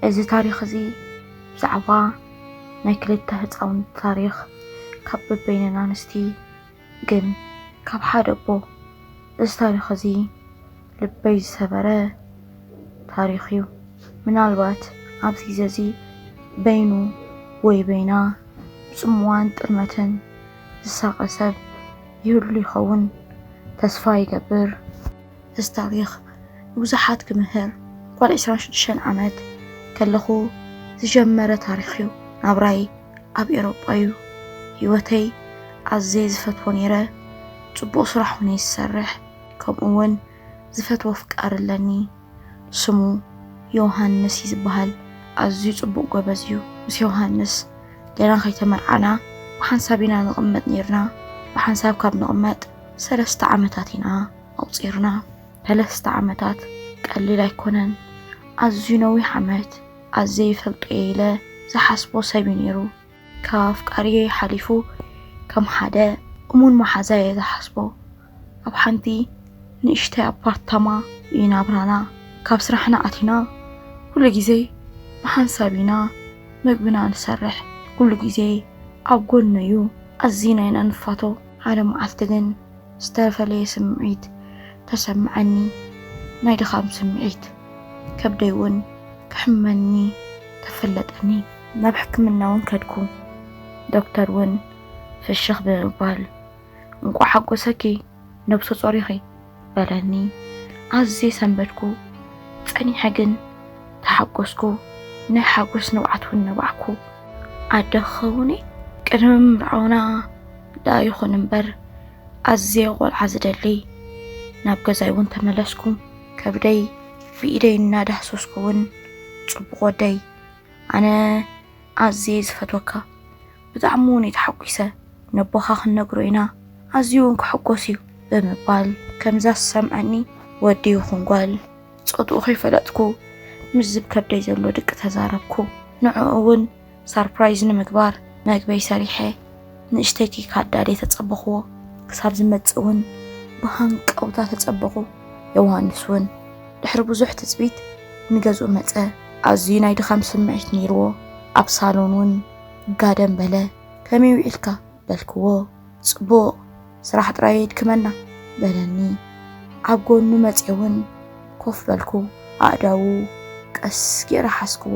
እዚ ታሪኽ እዚ ብዛዕባ ናይ ክልተ ህፃውንቲ ታሪኽ፣ ካብ በበይነን ኣንስቲ ግን ካብ ሓደ ኣቦ። እዚ ታሪኽ እዚ ልበይ ዝሰበረ ታሪኽ እዩ። ምናልባት ኣብዚ ግዜ እዚ በይኑ ወይ በይና ብጽምዋን ጥልመትን ዝሳቐ ሰብ ይህሉ ይኸውን። ተስፋ ይገብር። እዚ ታሪኽ ንብዙሓት ክምህር፣ ጓል ዕስራን ሽዱሽተን ዓመት ከለኹ ዝጀመረ ታሪኽ እዩ። ናብራይ ኣብ ኤውሮጳ እዩ። ህይወተይ ኣዝየ ዝፈትዎ ነይረ። ጽቡቕ ስራሕ እውን እየ ዝሰርሕ። ከምኡ እውን ዝፈትዎ ኣፍቃሪ ኣለኒ። ስሙ ዮሃንስ እዩ ዝበሃል። ኣዝዩ ጽቡቕ ጎበዝ እዩ። ምስ ዮሃንስ ገና ከይተመርዓና ብሓንሳብ ኢና ንቕመጥ ነይርና። ብሓንሳብ ካብ ንቕመጥ ሰለስተ ዓመታት ኢና ኣቑጺርና። ሰለስተ ዓመታት ቀሊል ኣይኮነን። ኣዝዩ ነዊሕ ዓመት። ኣዝየ ይፈልጦ እየ ኢለ ዝሓስቦ ሰብ እዩ ነይሩ። ካብ ኣፍቃሪየይ ሓሊፉ ከም ሓደ እሙን መሓዛ እየ ዝሓስቦ። ኣብ ሓንቲ ንእሽተይ ኣፓርታማ እዩ ናብራና። ካብ ስራሕና ኣቲና ኩሉ ግዜ ብሓንሳብ ኢና ምግብና ንሰርሕ። ኩሉ ግዜ ኣብ ጎኑ እዩ። ኣዚና ኢና ንፋቶ። ሓደ መዓልቲ ግን ዝተፈለየ ስምዒት ተሰምዐኒ። ናይ ድኻም ስምዒት። ከብደይ እውን ክሕመኒ ተፈለጠኒ። ናብ ሕክምና እውን ከድኩ። ዶክተር እውን ፍሽኽ ብምባል፣ "እንቋዕ ሓጎሰኪ ነብሰ ጾር ኢኺ" በለኒ። ኣዝየ ሰንበድኩ። ጸኒሐ ግን ተሓጎስኩ። ናይ ሓጎስ ንብዓት እውን ነባዕኩ። ኣደ ክኸውን እየ? ቅድሚ ምርዓውና ደኣ ይኹን እምበር፣ ኣዝየ ቆልዓ ዝደሊ። ናብ ገዛይ እውን ተመለስኩ። ከብደይ ብኢደይ እናዳህሰስኩ እውን፣ "ጽቡቕ ወደይ፣ ኣነ ኣዝየ ዝፈትወካ፣ ብጣዕሚ እውን እየ ተሓጒሰ። ነቦኻ ክንነግሮ ኢና፣ ኣዝዩ እውን ክሕጎስ እዩ" ብምባል፣ ከምዛ ዝሰምዐኒ ወዲ ይኹን ጓል ጾትኡ ከይፈለጥኩ፣ ምስ ዝብ ከብደይ ዘሎ ድቂ ተዛረብኩ። ንዕኡ እውን ሳርፕራይዝ ንምግባር መግበይ ሰሪሐ፣ ንእሽተይ ኬክ ኣዳልየ ተጸበኽዎ። ክሳብ ዝመጽእ እውን ብሃንቀውታ ተጸበኹ። ዮሃንስ እውን ድሕሪ ብዙሕ ትጽቢት ንገዝኡ መጸ። ኣዝዩ ናይ ድኻም ስምዒት ነይርዎ። ኣብ ሳሎን እውን ጋደም በለ። "ከመይ ውዒልካ?" በልክዎ። "ጽቡቕ፣ ስራሕ ጥራይ የድክመና" በለኒ። ኣብ ጎኑ መጽየ እውን ኮፍ በልኩ። ኣእዳዉ ቀስ ገይረ ሓዝክዎ።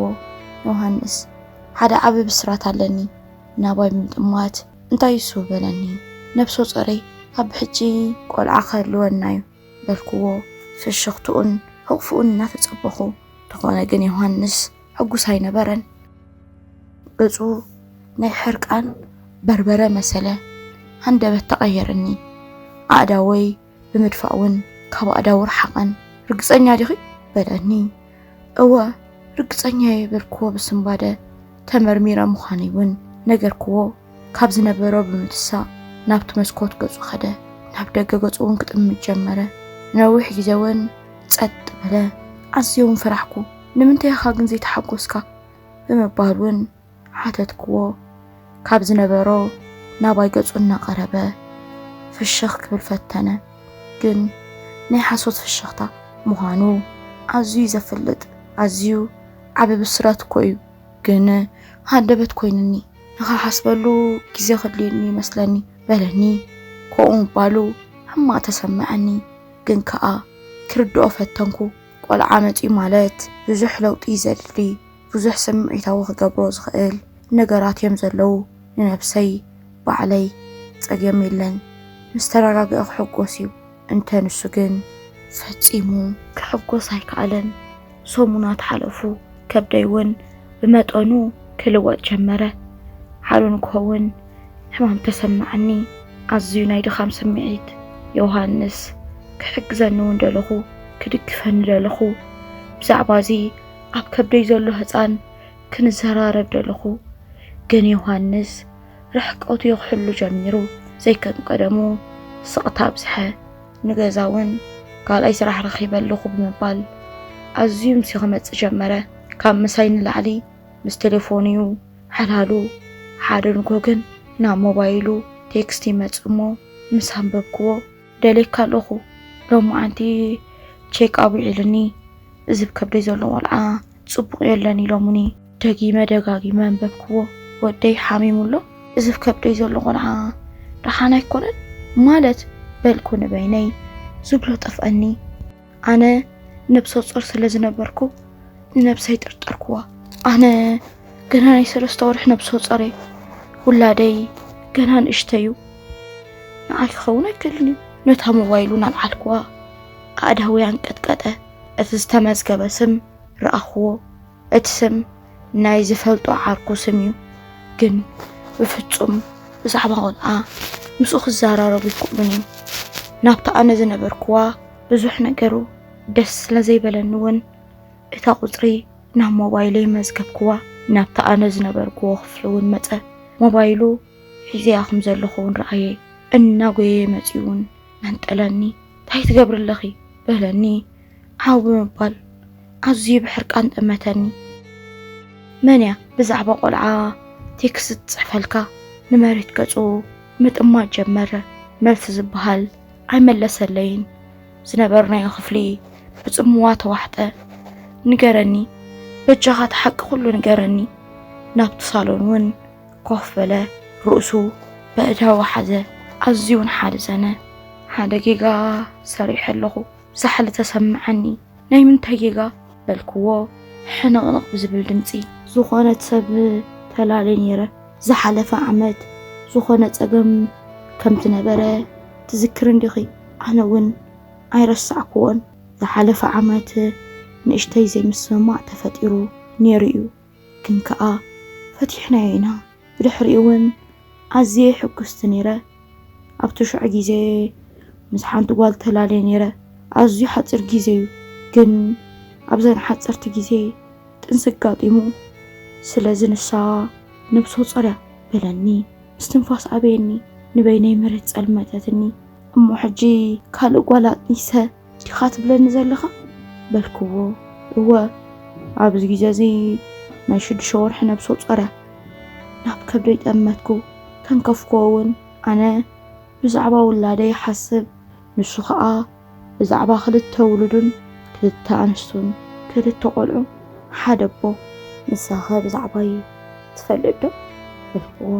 "ዮሃንስ፣ ሓደ ዓቢ ብስራት ኣለኒ። ናባይ ብምጥማት፣ እንታይ እሱ?" በለኒ። "ነብሰ ጾረይ፣ ካብ ሕጂ ቆልዓ ክህልወና እዩ" በልክዎ፣ ፍሽኽትኡን ሕቕፍኡን እናተጸበኹ። እንተኾነ ግን ዮሃንስ ሕጉስ ኣይነበረን። ገጹ ናይ ሕርቃን በርበረ መሰለ። ሃንደበት ተቐየረኒ። ኣእዳወይ ብምድፋእ እውን ካብ ኣእዳዉ ረሓቐን። "ርግጸኛ ዲኺ?" በለኒ። "እወ፣ ርግጸኛ እየ" በልክዎ ብስንባደ። ተመርሚረ ምዃነይ እውን ነገርክዎ። ካብ ዝነበሮ ብምትሳእ ናብቲ መስኮት ገጹ ከደ። ናብ ደገ ገጹ እውን ክጥምት ጀመረ። ነዊሕ ግዜ እውን ጸጥ በለ። ኣዝየ እውን ፈራሕኩ። "ንምንታይ ኢኻ ግን ዘይተሓጎስካ?" ብምባል እውን ሓተትክዎ። ካብ ዝነበሮ ናባይ ገጹ እናቐረበ ፍሽኽ ክብል ፈተነ። ግን ናይ ሓሶት ፍሽኽታ ምዃኑ ኣዝዩ ዘፍልጥ፣ ኣዝዩ ዓቢ ብስራት እኮ እዩ። ግን ሃንደበት ኮይኑኒ፣ ንኽሓስበሉ ግዜ ከድልየኒ ይመስለኒ በለኒ። ከምኡ ምባሉ ሕማቕ ተሰምዐኒ፣ ግን ከኣ ክርድኦ ፈተንኩ። ቆልዓ መጺኡ ማለት ብዙሕ ለውጢ እዩ ዘድሊ። ብዙሕ ስምዒታዊ ክገብሮ ዝኽእል ነገራት እዮም ዘለዉ። ንነብሰይ ባዕለይ ጸገም የለን። ምስ ተረጋግአ ክሕጎስ እዩ። እንተ ንሱ ግን ፈጺሙ ክሕጎስ ኣይከኣለን። ሰሙናት ሓለፉ። ከብደይ እውን ብመጠኑ ክልወጥ ጀመረ። ሓሉን ክኸውን ሕማም ተሰማዓኒ። ኣዝዩ ናይ ድኻም ስምዒት። ዮሃንስ ክሕግዘኒ እውን ደለኹ፣ ክድግፈኒ ደለኹ። ብዛዕባ እዚ ኣብ ከብደይ ዘሎ ህጻን ክንዘራረብ ደለኹ። ግን ዮሃንስ ርሕቀቱ የኽሕሉ ጀሚሩ። ዘይከም ቀደሙ ስቕታ ኣብዝሐ። ንገዛ እውን ካልኣይ ስራሕ ረኺበ ኣለኹ ብምባል ኣዝዩ ምሲ ክመጽእ ጀመረ። ካብ ምሳይ ንላዕሊ ምስ ቴሌፎኑ እዩ ሓላሉ። ሓደ ንግሆ ግን ናብ ሞባይሉ ቴክስት ይመጽእ እሞ ምስ ኣንበብክዎ፣ "ደልየካ ኣለኹ፣ ሎማዓንቲ ቼክ ኣውዒሉኒ፣ እዚ ኣብ ከብደይ ዘሎ ቆልዓ ጽቡቕ የለን ኢሎምኒ። ደጊመ ደጋጊመ ኣንበብክዎ። ወደይ ሓሚሙ ኣሎ። እዚ ኣብ ከብደይ ዘሎ ቆልዓ ደሓን ኣይኮነን ማለት በልኩ ንበይነይ። ዝብሎ ጠፍኣኒ። ኣነ ነብሰ ጾር ስለ ዝነበርኩ ንነብሰይ ጠርጠርክዋ። ኣነ ገና ናይ ሰለስተ ወርሒ ነብሰ ጾር እየ። ውላደይ ገና ንእሽተይ እዩ። ንዓይ ክኸውን ኣይክእልን እዩ። ነታ ሞባይሉ እናልዓልክዋ ኣእዳወይ ኣንቀጥቀጠ። እቲ ዝተመዝገበ ስም ረኣኽዎ። እቲ ስም ናይ ዝፈልጦ ዓርኩ ስም እዩ። ግን ብፍጹም ብዛዕባ ቆልዓ ምስኡ ክዘራረቡ ኣይክእሉን እዮም። ናብቲ ኣነ ዝነበርክዋ ብዙሕ ነገሩ ደስ ስለ ዘይበለኒ እውን እታ ቁጽሪ ናብ ሞባይለይ መዝገብክዋ። ናብቲ ኣነ ዝነበርክዎ ክፍሊ እውን መጸ። ሞባይሉ ሒዘያ ከም ዘለኹ እውን ረኣየ። እናጎየየ መጺኡ እውን መንጠለኒ። "እንታይ ትገብሪ ኣለኺ?" በለኒ። ዓው ብምባል ኣዝዩ ብሕርቃን ጠመተኒ። መን እያ ብዛዕባ ቆልዓ ቴክስት ትጽሕፈልካ? ንመሬት ገጹ ምጥማት ጀመረ። መልሲ ዝበሃል ኣይመለሰለይን። ዝነበርናዮ ክፍሊ ብጽምዋ ተዋሕጠ። "ንገረኒ፣ በጃኻ እቲ ሓቂ ኩሉ ንገረኒ።" ናብቲ ሳሎን እውን ኮፍ በለ። ርእሱ በእዳው ሓዘ። ኣዝዩ እውን ሓዘነ። "ሓደ ጌጋ ሰሪሐ ኣለኹ። ዛሕሊ ተሰምዐኒ።" "ናይ ምንታይ ጌጋ?" በልክዎ ሕንቕንቕ ብዝብል ድምጺ። "ዝኾነት ሰብ ተላልየ ነይረ። ዝሓለፈ ዓመት ዝኾነ ጸገም ከም ዝነበረ ትዝክሪ እንዲኺ?" ኣነ እውን ኣይረሳዕክዎን። "ዝሓለፈ ዓመት ንእሽተይ ዘይምስምማዕ ተፈጢሩ ነይሩ እዩ፣ ግን ከኣ ፈቲሕናዮ ኢና። ብድሕሪኡ እውን ኣዝየ ሕጉስቲ ነይረ። ኣብቲ ሽዑ ግዜ ምስ ሓንቲ ጓል ተላልየ ነይረ። ኣዝዩ ሓጺር ግዜ እዩ፣ ግን ኣብዘን ሓጸርቲ ግዜ ጥንሲ ኣጋጢሙ። ስለዚ ንሳ ነብሰ ጾር እያ" በለኒ። ምስትንፋስ ኣበየኒ። ንበይነይ መሬት ጸልመተትኒ። "እሞ ሕጂ ካልእ ጓል ኣጥኒሰ ዲኻ ትብለኒ ዘለኻ?" በልክዎ። "እወ፣ ኣብዚ ግዜ እዚ ናይ ሽዱሽተ ወርሒ ነብሰ ጾር እያ።" ናብ ከብደይ ጠመትኩ። ተንከፍክዎ እውን። ኣነ ብዛዕባ ውላደይ ይሓስብ፣ ንሱ ኸኣ ብዛዕባ ክልተ ውሉዱን ክልተ ኣንስቱን፣ ክልተ ቆልዑ፣ ሓደ ኣቦ። "ንሳኸ ብዛዕባይ ትፈልጥ ዶ?" በልክዎ።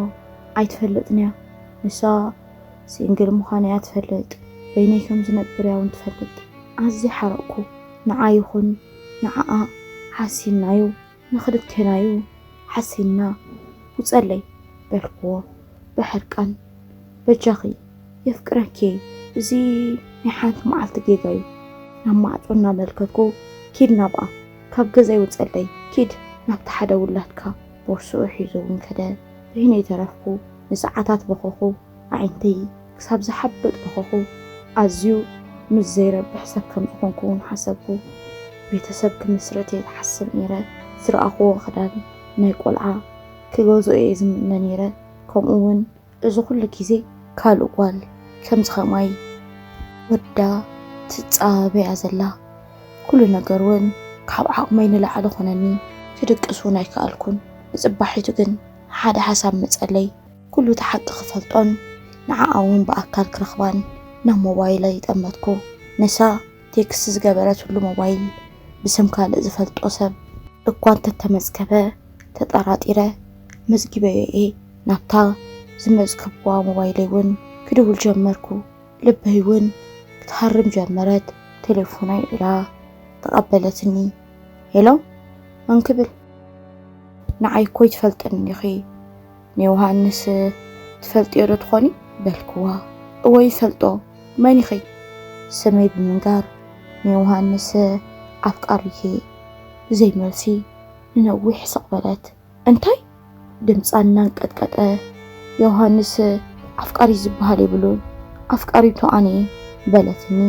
"ኣይትፈልጥን እያ። ንሳ ሲንግል ምዃነይ እያ ትፈልጥ። በይነይ ከም ዝነብር እያ እውን ትፈልጥ። ኣዝየ ሓረቕኩ። ንዓ ይኹን ንዓኣ ሓሲናዩ፣ ንኽልቴናዩ ሓሲና። ውጸለይ" በልክዎ ብሕርቃን። "በጃኺ፣ የፍቅረኪ እየ። እዚ ናይ ሓንቲ መዓልቲ ጌጋ እዩ።" ናብ ማዕጾ እናመልከትኩ፣ "ኪድ ናብኣ፣ ካብ ገዛይ ውጸለይ፣ ኪድ ናብቲ ሓደ ውላድካ።" ቦርስኡ ሒዙ እውን ከደ። በይነይ ተረፍኩ። ንሰዓታት በኸኹ። ኣዒንተይ ክሳብ ዝሓብጥ በኸኹ። ኣዝዩ ምስ ዘይረብሕ ሰብ ከም ዝኾንኩ እውን ሓሰብኩ። ቤተሰብ ክምስርት እየ ዝሓስብ ነይረ። ዝረኣኽዎ ክዳን ናይ ቆልዓ ክገዝኦ እየ ዝምነ ነይረ። ከምኡ እውን እዚ ኩሉ ግዜ ካልእ ጓል ከምዚ ኸማይ ወዳ ትጻበብ እያ ዘላ። ኩሉ ነገር እውን ካብ ዓቕመይ ንላዕሊ ኾነኒ። ክድቅስ እውን ኣይከኣልኩን። ብጽባሒቱ ግን ሓደ ሓሳብ መጸለይ። ኩሉ እቲ ሓቂ ክፈልጦን ንዓኣ እውን ብኣካል ክረኽባን ናብ ሞባይለይ ጠመትኩ። ንሳ ቴክስት ዝገበረትሉ ሞባይል ብስም ካልእ ዝፈልጦ ሰብ እኳ እንተተመዝገበ ተጠራጢረ መዝጊበዮ እየ። ናብታ ዝመዝገብዋ ሞባይለይ እውን ክድውል ጀመርኩ። ልበይ እውን ክትሃርም ጀመረት። ቴሌፎነይ ኢላ ተቐበለትኒ። "ሄሎ፣ መን ክብል?" "ንዓይ እኮ ይትፈልጥኒ ኢኺ፣ ንዮሃንስ ትፈልጥዮ ዶ ትኾኒ?" በልክዋ። "እወ ይፈልጦ፣ መን ኢኺ?" ስመይ ብምንጋር፣ "ንዮሃንስ ኣፍቃሪኪ" ብዘይ መልሲ ንነዊሕ ስቕ በለት። "እንታይ?" ድምጻ እናንቀጥቀጠ፣ "ዮሃንስ ኣፍቃሪ ዝበሃል የብሉን፣ ኣፍቃሪቱ ኣነ እየ" በለትኒ።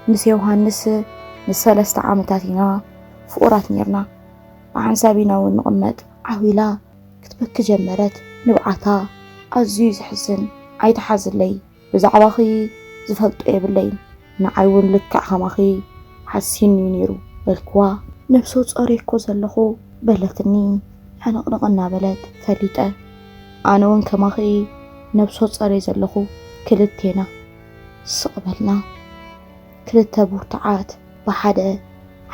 "ምስ ዮሃንስ ንሰለስተ ዓመታት ኢና ፍቑራት ኔርና። ብሓንሳብ ኢና እውን ንቕመጥ" ዓው ኢላ ክትበኪ ጀመረት። ንብዓታ ኣዝዩ እዩ ዘሕዝን። "ኣይትሓዝለይ፣ ብዛዕባኺ ዝፈልጦ የብለይን። ንዓይ እውን ልክዕ ከማኺ ሓሲኑኒ ነይሩ" በልክዋ። "ነብሰ ጾር እየ እኮ ዘለኹ" በለትኒ ሕንቕንቕ እናበለት። ፈሊጠ። "ኣነ እውን ከማኺ ነብሰ ጾር እየ ዘለኹ" ክልቴና ስቕ በልና። ክልተ ብርቱዓት ብሓደ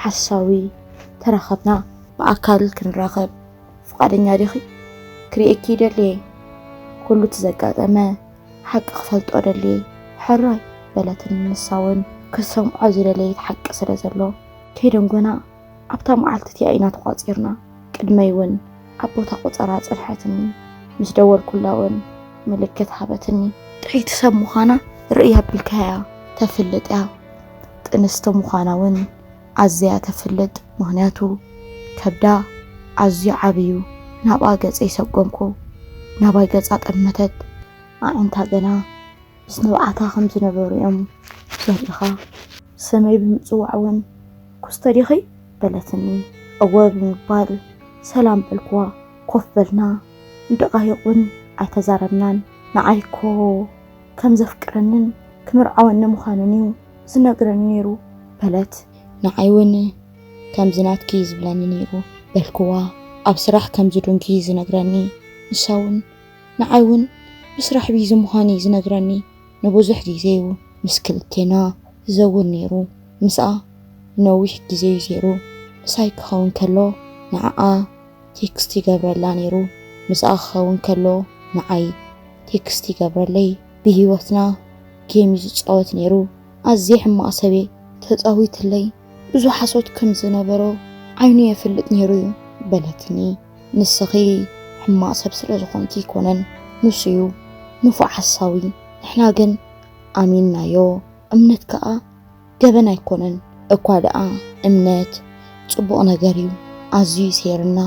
ሓሳዊ ተራኸብና። ብኣካል ክንራኸብ ፍቓደኛ ዲኺ? ክርእየኪ ይደሊ እየ። ኩሉ እቲ ዘጋጠመ ሓቂ ክፈልጦ ደሊ እየ። ሕራይ በለትኒ። ንሳ እውን ክትሰምዖ ዝደለየት ሓቂ ስለ ዘሎ ከይደንጎና ኣብታ መዓልቲ እቲኣ ኢና ተቋጺርና። ቅድመይ እውን ኣብ ቦታ ቆጸራ ጸንሐትኒ። ምስ ደወልኩላ እውን ምልክት ሃበትኒ። ጥዕይቲ ሰብ ምዃና ርእይ ኣቢልካያ ተፍልጥ እያ። ጥንስቲ ምዃና እውን ኣዝያ ተፍልጥ። ምኽንያቱ ከብዳ ኣዝዩ ዓብዩ። ናብኣ ገጸይ ሰጎምኩ። ናባይ ገጻ ጠመተት። ኣዒንታ ገና ምስ ንብዓታ ከም ዝነበሩ እዮም ዘሪኻ። ስመይ ብምጽዋዕ እውን ኩስተ ዲኺ በለትኒ። እወ ብምባል ሰላም በልኩዋ። ኮፍ በልና። ንደቓይቕ እውን ኣይተዛረብናን። ንዓይ እኮ ከም ዘፍቅረንን ክምርዓወኒ ምዃኑን እዩ ዝነግረኒ ነይሩ በለት። ንዓይ እውን ከምዚ ናትኪ እዩ ዝብለኒ ነይሩ በልኩዋ። ኣብ ስራሕ ከም ዝዱንኪ እዩ ዝነግረኒ። ንሳ እውን ንዓይ እውን ብስራሕ ቢዚ ምዃኑ እዩ ዝነግረኒ። ንብዙሕ ግዜ እዩ ምስ ክልቴና ዝዘውር ነይሩ። ምስኣ ነዊሕ ግዜ እዩ ዘይሩ። ምሳይ ክኸውን ከሎ ንዓኣ ቴክስት ይገብረላ ነይሩ። ምስኣ ክኸውን ከሎ ንዓይ ቴክስት ይገብረለይ። ብህይወትና ጌም እዩ ዝጻወት ነይሩ። ኣዝየ ሕማቕ ሰብየ። ተጻዊትለይ ብዙሕ ሓሶት ከም ዝነበሮ ዓይኑ የፍልጥ ነይሩ እዩ በለትኒ። ንስኺ ሕማቕ ሰብ ስለ ዝኾንኪ ኣይኮነን፣ ንሱ እዩ ንፉዕ ሓሳዊ። ንሕና ግን ኣሚንናዮ። እምነት ከኣ ገበን ኣይኮነን። እኳ ደኣ እምነት ጽቡቕ ነገር እዩ፣ ኣዝዩ ይሴርና።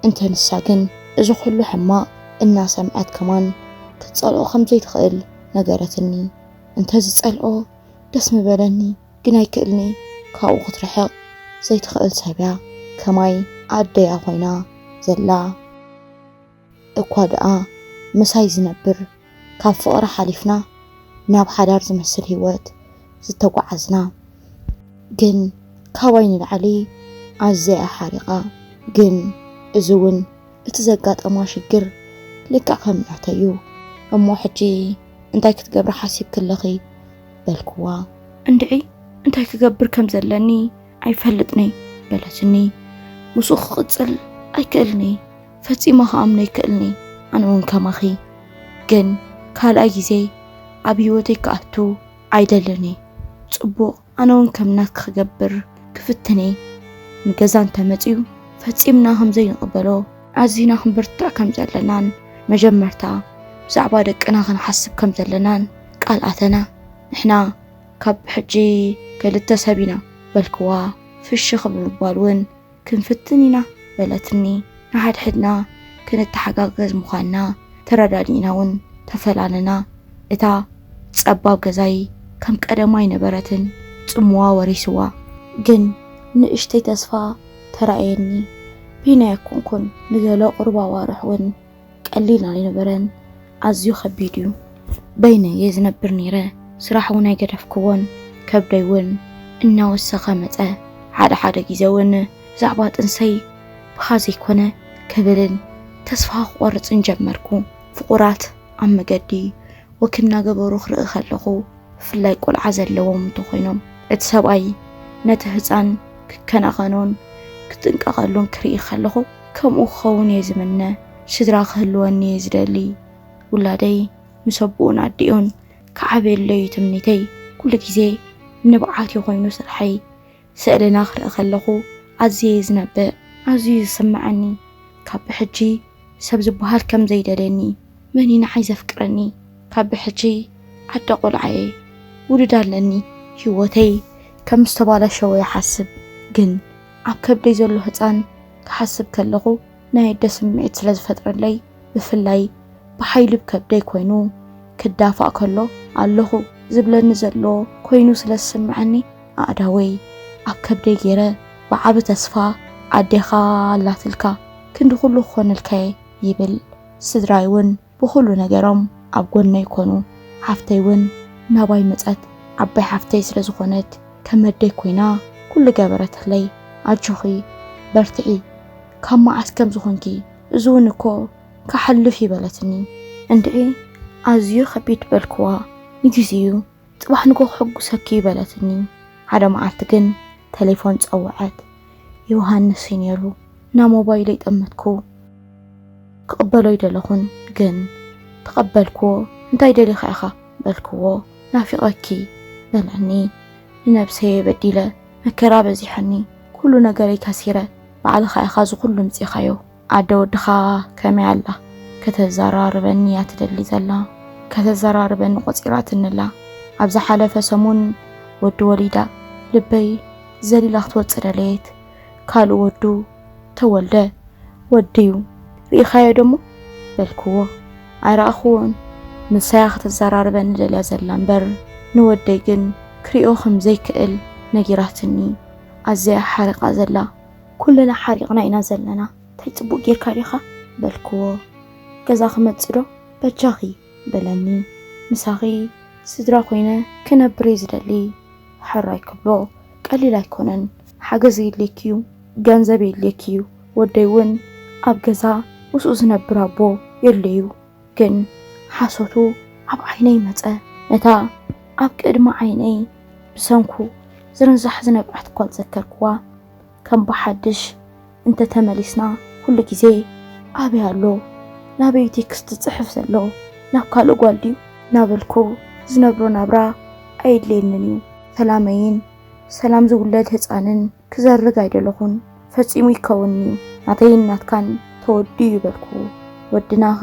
እንተ ንሳ ግን እዚ ኩሉ ሕማቕ እናሰምዐት ከማን ክትጸልኦ ከም ዘይትኽእል ነገረትኒ። እንተ ዝጸልኦ ደስ ምበለኒ፣ ግን ኣይክእልኒ። ካብኡ ክትርሕቕ ዘይትኽእል ሰብ እያ። ከማይ ኣደያ ኮይና ዘላ። እኳ ደኣ ምሳይ ዝነብር፣ ካብ ፍቕሪ ሓሊፍና ናብ ሓዳር ዝመስል ህይወት ዝተጓዓዝና፣ ግን ካባይ ንላዕሊ ኣዝያ እያ ሓሪቓ። ግን እዚ እውን እቲ ዘጋጠማ ሽግር ልክዕ ከም እምነተይ እዩ። እሞ ሕጂ እንታይ ክትገብሪ ሓሲብኪ ኣለኺ? በልኩዋ። እንድዒ እንታይ ክገብር ከም ዘለኒ ኣይፈልጥን'የ በለትኒ። ምስኡ ክቕጽል ኣይክእልን'የ። ፈጺመ ክኣምኖ ኣይክእልን'የ። ኣነ እውን ከማኺ። ግን ካልኣይ ግዜ ኣብ ህይወተይ ክኣቱ ኣይደልን እየ። ጽቡቕ፣ ኣነ እውን ከም ናትኪ ክገብር ክፍትን እየ። ንገዛ እንተመጺኡ ፈጺምና ከም ዘይንቕበሎ፣ ኣዚና ክንብርትዕ ከም ዘለናን መጀመርታ ብዛዕባ ደቅና ክንሓስብ ከም ዘለናን ቃል ኣተና። ንሕና ካብ ሕጂ ክልተ ሰብ ኢና በልክዋ። ፍሽኽ ብምባል እውን ክንፍትን ኢና በለትኒ። ንሓድሕድና ክንተሓጋገዝ ምዃንና ተረዳዲእና እውን ተፈላለና። እታ ጸባብ ገዛይ ከም ቀደማ ኣይነበረትን፣ ጽምዋ ወሪስዋ። ግን ንእሽተይ ተስፋ ተራእየኒ። በይነይ ኣይኮንኩን፣ ንገለ ቁሩብ ኣዋርሕ እውን ቀሊል ኣይነበረን። ኣዝዩ ከቢድ እዩ። በይነይ እየ ዝነብር ነይረ። ስራሕ እውን ኣይገደፍክዎን። ከብደይ እውን እናወሰኸ መጸ። ሓደ ሓደ ግዜ እውን ብዛዕባ ጥንሰይ ብኻ ዘይኮነ ክብልን ተስፋ ክቖርጽን ጀመርኩ። ፍቑራት ኣብ መገዲ ወክ እናገበሩ ክርኢ ከለኹ፣ ብፍላይ ቆልዓ ዘለዎም እንተኾይኖም፣ እቲ ሰብኣይ ነቲ ህጻን ክከናኸኖን ክጥንቀቐሉን ክርኢ ከለኹ፣ ከምኡ ክኸውን እየ ዝምነ። ስድራ ክህልወኒ እየ ዝደሊ። ውላደይ ምስ ኣቦኡን ኣዲኡን ክዓብየለይ እዩ ትምኒተይ። ኩሉ ግዜ ንብዓት እዩ ኮይኑ ስርሐይ። ስእልና ክርኢ ከለኹ ኣዝየ እየ ዝነብዕ። ኣዝዩ እዩ ዝስምዓኒ። ካብ ብሕጂ ሰብ ዝበሃል ከም ዘይደልየኒ፣ መን እዩ ንዓይ ዘፍቅረኒ? ካብ ብሕጂ ዓደ ቆልዓ እየ፣ ውሉድ ኣለኒ። ህይወተይ ከም ዝተባላሸወ ይሓስብ። ግን ኣብ ከብደይ ዘሎ ህጻን ክሓስብ ከለኹ ናይ ኣደ ስምዒት ስለ ዝፈጥረለይ፣ ብፍላይ ብሓይሊ ብከብደይ ኮይኑ ክዳፋእ ከሎ፣ ኣለኹ ዝብለኒ ዘሎ ኮይኑ ስለ ዝስምዓኒ፣ ኣእዳወይ ኣብ ከብደይ ገይረ ብዓቢ ተስፋ፣ ኣዴኻ ኣላትልካ፣ ክንዲ ኩሉ ክኾነልካ'የ ይብል። ስድራይ እውን ብኹሉ ነገሮም ኣብ ጎነይ ኮኑ። ሓፍተይ እውን ናባይ መጸት። ዓባይ ሓፍተይ ስለ ዝኾነት፣ ከም ኣደይ ኮይና ኩሉ ገበረትለይ። ኣጆኺ፣ በርትዒ፣ ካብ መዓስ ከም ዝኾንኪ፣ እዚ እውን እኮ ክሓልፍ እዩ በለትኒ። እንድዒ፣ ኣዝዩ ከቢድ በልክዋ። ንግዜኡ፣ ጽባሕ ንግሆ ክሕጉሰኪ እዩ በለትኒ። ሓደ መዓልቲ ግን ተሌፎን ጸውዐት። ዮሃንስ እዩ ነይሩ። ናብ ሞባይለይ ጠመትኩ። ክቕበሎ ኣይደለኹን፣ ግን ተቐበልክዎ። "እንታይ ደሊኻ ኢኻ?" በልክዎ። "ናፊቐኪ" በለኒ። ንነብሰየ በዲለ፣ መከራ በዚሐኒ፣ ኩሉ ነገረይ ከሲረ፣ ባዕልኻ ኢኻ እዚ ኩሉ ምጺኻዮ። ኣደ ወድኻ ከመይ ኣላ? ከተዘራርበኒ እያ ትደሊ ዘላ። ከተዘራርበኒ ቆጺራትኒ ኣላ። ኣብ ዝሓለፈ ሰሙን ወዲ ወሊዳ፣ ልበይ ዘሊላ ክትወጽእ ደለየት። ካልእ ወዱ ተወልደ። "ወድዩ ርኢኻዮ ደሞ?" በልክዎ። "ኣይረኣኽዎን። ንሳያ ከተዘራርበኒ ደልያ ዘላ እምበር፣ ንወደይ ግን ክሪኦ ከም ዘይክእል ነጊራትኒ። ኣዝያ ሓሪቓ ዘላ። ኩልና ሓሪቕና ኢና ዘለና። እንታይ ጽቡቕ ጌርካ ዲኻ?" በልክዎ። "ገዛ ክመጽእ ዶ? በጃኺ" በለኒ። "ምሳኺ ስድራ ኮይነ ክነብር እየ ዝደሊ። ሕራይ ክብሎ ቀሊል ኣይኮነን። ሓገዝ የድልየኪ እዩ፣ ገንዘብ የድልየኪ እዩ። ወደይ እውን ኣብ ገዛ ምስኡ ዝነብር ኣቦ የድልዩ። ግን ሓሶቱ ኣብ ዓይነይ መጸ። ነታ ኣብ ቅድሚ ዓይነይ ብሰንኩ ዝርንዛሕ ዝነብዐት ጓል ዘከርክዋ። ከም ብሓድሽ እንተ ተመሊስና፣ ኩሉ ግዜ ኣበይ ኣሎ? ናበይ ቴክስት ዝጽሕፍ ዘሎ? ናብ ካልእ ጓል ድዩ?" እናበልኩ ዝነብሮ ናብራ ኣየድልየንን እዩ። ሰላመይን ሰላም ዝውለድ ህጻንን ክዘርግ ኣይደለኹን። ፈጺሙ ይከውን እዩ። ናተይን ናትካን ተወዲኡ እዩ በልኩ። "ወድናኸ?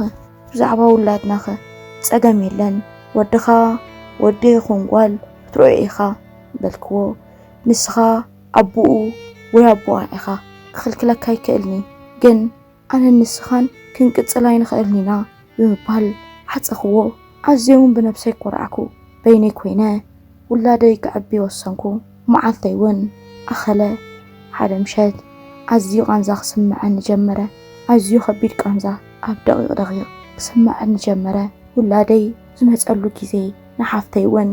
ብዛዕባ ውላድናኸ? ጸገም የለን። ወድኻ ወዲ ይኹን ጓል ክትርእዮ ኢኻ" በልክዎ። "ንስኻ ኣቦኡ ወይ ኣቦኣ ኢኻ። ክኽልክለካ ኣይክእልን እየ። ግን ኣነን ንስኻን ክንቅጽል ኣይንኽእልን ኢና" ብምባል ዓጸኽዎ። ኣዝየ እውን ብነብሰይ ኮራዕኩ። በይነይ ኮይነ ውላደይ ከዕቢ ወሰንኩ። መዓልተይ እውን ኣኸለ። ሓደ ምሸት ኣዝዩ ቃንዛ ክስምዐኒ ጀመረ። ኣዝዩ ከቢድ ቃንዛ ኣብ ደቂቕ ደቂቕ ክስምዐኒ ጀመረ። ውላደይ ዝመጸሉ ግዜ ንሓፍተይ እውን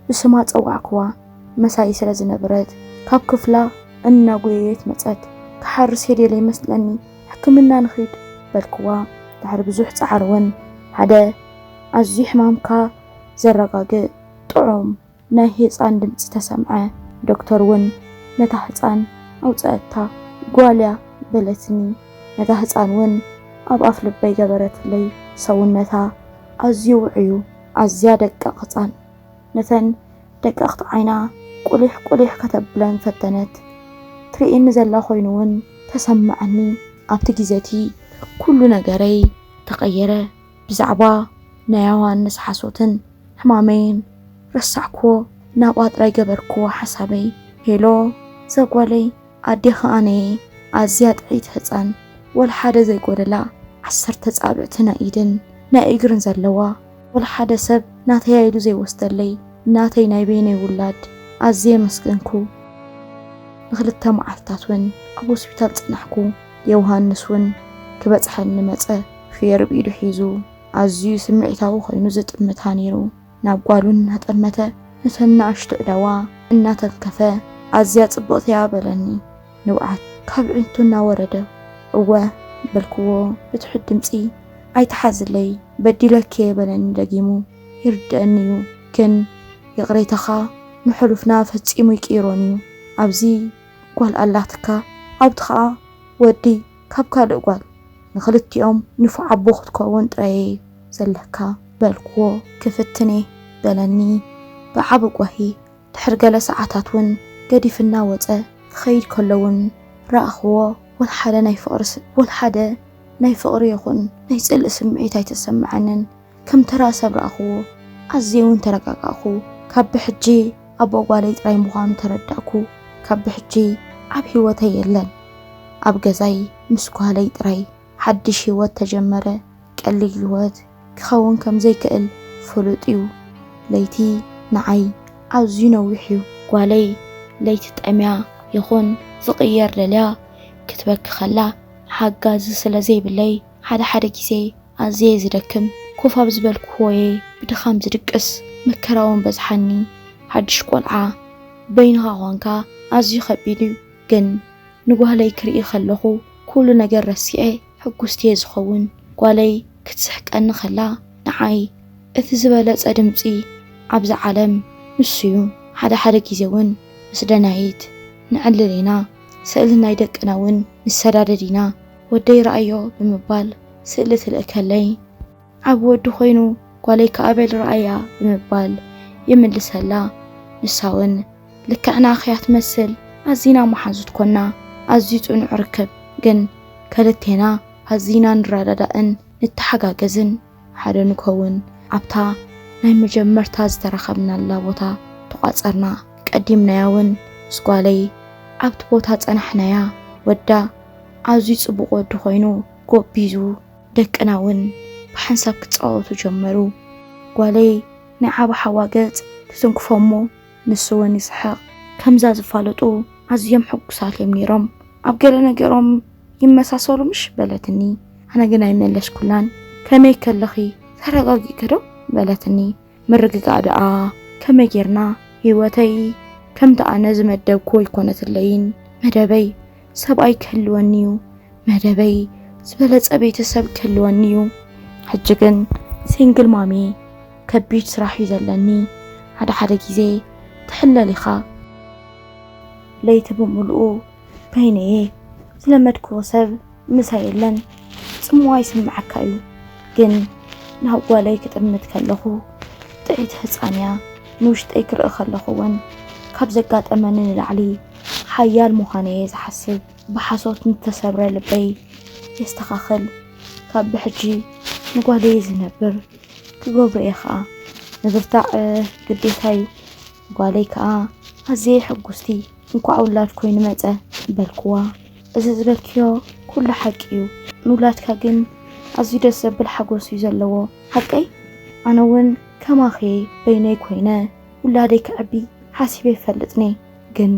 ብስማ ጸዋዕክዋ። ምሳይ ስለ ዝነበረት ካብ ክፍላ እናጎየየት መጸት። "ክሓርስ እየ ደለ ይመስለኒ፣ ሕክምና ንኺድ" በልክዋ። ድሕሪ ብዙሕ ጻዕሪ እውን ሓደ ኣዝዩ ሕማምካ ዘረጋግእ ጥዑም ናይ ህጻን ድምጺ ተሰምዐ። ዶክተር እውን ነታ ህጻን ኣውጸኣታ። "ጓል እያ" በለትኒ። ነታ ህጻን እውን ኣብ ኣፍ ልበይ ገበረትለይ። ሰውነታ ኣዝዩ ውዑዩ፣ ኣዝያ ደቃቕ ህጻን። ነተን ደቀቕቲ ዓይና ቁሊሕ ቁሊሕ ከተብለን ፈተነት። ትርእየኒ ዘላ ኮይኑ እውን ተሰምዐኒ። ኣብቲ ግዜ እቲ ኩሉ ነገረይ ተቐየረ። ብዛዕባ ናይ ዮሃንስ ሓሶትን ሕማመይን ረሳዕክዎ። ናብኣ ጥራይ ገበርክዎ ሓሳበይ። "ሄሎ፣ እዛ ጓለይ ኣዴኻ ኣነ'የ። ኣዝያ ጥዕይቲ ህጻን፣ ወላ ሓደ ዘይጎደላ፣ ዓሰርተ ጻብዕቲ ናይ ኢድን ናይ እግርን ዘለዋ፣ ወላ ሓደ ሰብ ናተያ ኢሉ ዘይወስደለይ፣ ናተይ ናይ በይነይ ውላድ ኣዝየ የመስገንኩ። ንኽልተ መዓልታት እውን ኣብ ሆስፒታል ጸናሕኩ። ዮሃንስ እውን ክበጽሐኒ መጸ። ፌርብ ኢዱ ሒዙ፣ ኣዝዩ ስምዒታዊ ኮይኑ ዝጥምታ ነይሩ። ናብ ጓሉ እናጠመተ፣ ነተን ንኣሽቱ ኣእዳዋ እናተንከፈ፣ "ኣዝያ ጽብቕቲ እያ" በለኒ። ንብዓት ካብ ኣዒንቱ እናወረደ፣ "እወ" በልክዎ ብትሑት ድምጺ። "ኣይትሓዝለይ፣ በዲለኪ'የ" በለኒ ደጊሙ። "ይርድኣኒ እዩ፣ ግን ይቕሬታኻ ንሕሉፍና ፈጺሙ ኣይቅይሮን እዩ። ኣብዚ ጓል ኣላትካ፣ ኣብቲ ኸኣ ወዲ ካብ ካልእ ጓል፣ ንኽልቲኦም ንፉዕ ኣቦ ክትከውን ጥራይ እዩ ዘለካ" በልክዎ። "ክፍትን እየ" በለኒ ብዓቢ ጓሂ። ድሕሪ ገለ ሰዓታት እውን ገዲፍና ወጸ። ክኸይድ ከሎ እውን ረኣኽዎ። ወላ ሓደ ናይ ፍቕሪ ስ-፣ ወላ ሓደ ናይ ፍቕሪ ይኹን ናይ ጽልኢ ስምዒት ኣይተሰምዐንን። ከም ተራ ሰብ ረኣኽዎ። ኣዝየ እውን ተረጋጋእኩ። ካብ ብሕጂ ኣቦ ጓለይ ጥራይ ምዃኑ ተረዳእኩ። ካብ ብሕጂ ኣብ ህይወተይ የለን። ኣብ ገዛይ ምስ ጓለይ ጥራይ ሓድሽ ህይወት ተጀመረ። ቀሊል ህይወት ክኸውን ከም ዘይክእል ፍሉጥ እዩ። ለይቲ ንዓይ ኣዝዩ ነዊሕ እዩ። ጓለይ ለይቲ ጠምያ ይኹን ዝቕየር ደልያ ክትበኪ ከላ ሓጋዚ ስለ ዘይብለይ፣ ሓደ ሓደ ግዜ ኣዝየ ዝደክም፣ ኮፍ ኣብ ዝበልክዎ'የ ብድኻም ዝድቅስ። መከራ እውን በዝሓኒ። ሓድሽ ቆልዓ በይንኻ ኳንካ ኣዝዩ ከቢድ እዩ። ግን ንጓለይ ክርኢ ከለኹ ኩሉ ነገር ረሲዐ ሕጉስቲ እየ ዝኸውን። ጓለይ ክትስሕቀኒ ከላ ንዓይ እቲ ዝበለጸ ድምጺ ኣብዚ ዓለም ንሱ እዩ። ሓደ ሓደ ግዜ እውን ምስ ደናይት ንዕልል ኢና። ስእሊ ናይ ደቅና እውን ንሰዳደድ ኢና፣ ወደይ ረኣዮ ብምባል ስእሊ ትልእከለይ። ዓቢ ወዲ ኮይኑ ጓለይ ከኣ በል ረኣያ ብምባል ይምልሰላ። ንሳ እውን ልክዕ ንኣኺ እያ ትመስል፣ ኣዚና መሓዙት ኮና፣ ኣዝዩ ጽኑዕ ርክብ። ግን ከልቴና ኣዚና ንረዳዳእን ንተሓጋገዝን። ሓደ ንከውን ኣብታ ናይ መጀመርታ ዝተራኸብናላ ቦታ ተቋጸርና። ቀዲምናያ እውን ምስ ጓለይ ኣብቲ ቦታ ጸናሕናያ። ወዳ ኣዝዩ ጽቡቕ ወዲ ኮይኑ ጎቢዙ፣ ደቅና እውን ብሓንሳብ ክጻወቱ ጀመሩ። ጓለይ ናይ ዓቢ ሓዋ ገጽ ትትንክፎ እሞ ንሱ እውን ይስሕቕ። ከምዛ ዝፋለጡ ኣዝዮም ሕጉሳት እዮም ነይሮም። ኣብ ገለ ነገሮም ይመሳሰሉ ምሽ በለትኒ። ኣነ ግን ኣይመለስኩላን። ከመይ ከለኺ ተረጋጊእኪ ዶ በለትኒ። ምርግጋእ ደኣ ከመይ ጌርና? ህይወተይ ከምቲ ኣነ ዝመደብኩ ኣይኮነትለይን። መደበይ ሰብኣይ ክህልወኒ እዩ። መደበይ ዝበለጸ ቤተሰብ ክህልወኒ እዩ። ሕጂ ግን ሲንግል ማሚ ከቢድ ስራሕ እዩ ዘለኒ። ሓደ ሓደ ግዜ ትሕለል ኢኻ። ለይቲ ብምሉኡ በይነየ ዝለመድክዎ ሰብ ምሳይ የለን። ጽምዋ ይስምዓካ እዩ። ግን ናብ ጓለይ ክጥምት ከለኹ ጥዕይቲ ህጻን እያ። ንውሽጠይ ክርኢ ከለኹ እውን ካብ ዘጋጠመኒ ንላዕሊ ሓያል ምዃነየ ዝሓስብ። ብሓሶት ንተሰብረ ልበይ የስተኻኽል። ካብ ብሕጂ ንጓለይ ዝነብር ክገብሮ እየ ኸኣ። ምብርታዕ ግዴታ እዩ። ጓለይ ከኣ ኣዝየ ሕጉስቲ፣ እንኳዕ ውላድ ኮይኑ መጸ በልክዋ። እዚ ዝበልክዮ ኩሉ ሓቂ እዩ። ንውላድካ ግን ኣዝዩ ደስ ዘብል ሓጎስ እዩ ዘለዎ። ሓቀይ? ኣነ እውን ከማኺ በይነይ ኮይነ ውላደይ ከዕቢ ሓሲበ ይፈልጥኒ። ግን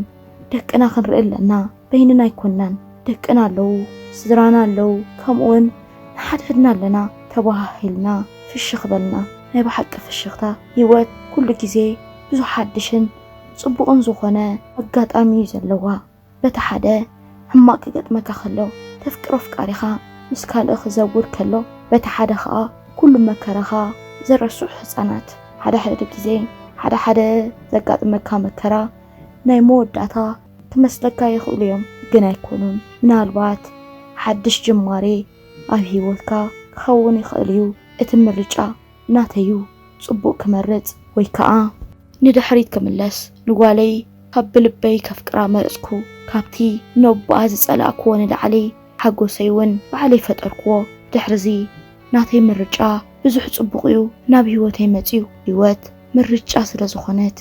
ደቅና ክንርኢ ኣለና። በይንና ኣይኮናን። ደቅና ኣለዉ፣ ስድራና ኣለዉ፣ ከምኡውን ንሓድሕድና ኣለና። ተባሃሂልና ፍሽኽ በልና። ናይ ብሓቂ ፍሽኽታ ህይወት ኩሉ ግዜ ብዙሕ ሓድሽን ጽቡቕን ዝኾነ ኣጋጣሚ እዩ ዘለዋ። በቲ ሓደ ሕማቕ ክገጥመካ ከሎ፣ ተፍቅሮ ኣፍቃሪኻ ምስ ካልእ ክዘውር ከሎ፣ በቲ ሓደ ኸኣ ኩሉ መከራኻ ዘረስዑ ህጻናት። ሓደ ሓደ ግዜ ሓደ ሓደ ዘጋጥመካ መከራ ናይ መወዳእታ ክመስለካ ይኽእሉ እዮም፣ ግን ኣይኮኑን። ምናልባት ሓድሽ ጅማሬ ኣብ ህይወትካ ክኸውን ይኽእል እዩ። እቲ ምርጫ ናተይ እዩ። ጽቡቕ ክመርጽ ወይ ከኣ ንድሕሪት ክምለስ። ንጓለይ ካብ ብልበይ ከፍቅራ መረጽኩ። ካብቲ ነቦኣ ዝጸላእክዎ ንላዕሊ ሓጎሰይ እውን ባዕለይ ፈጠርክዎ። ድሕርዚ ናተይ ምርጫ ብዙሕ ጽቡቕ እዩ ናብ ህይወተይ መጽዩ። ህይወት ምርጫ ስለ ዝኾነት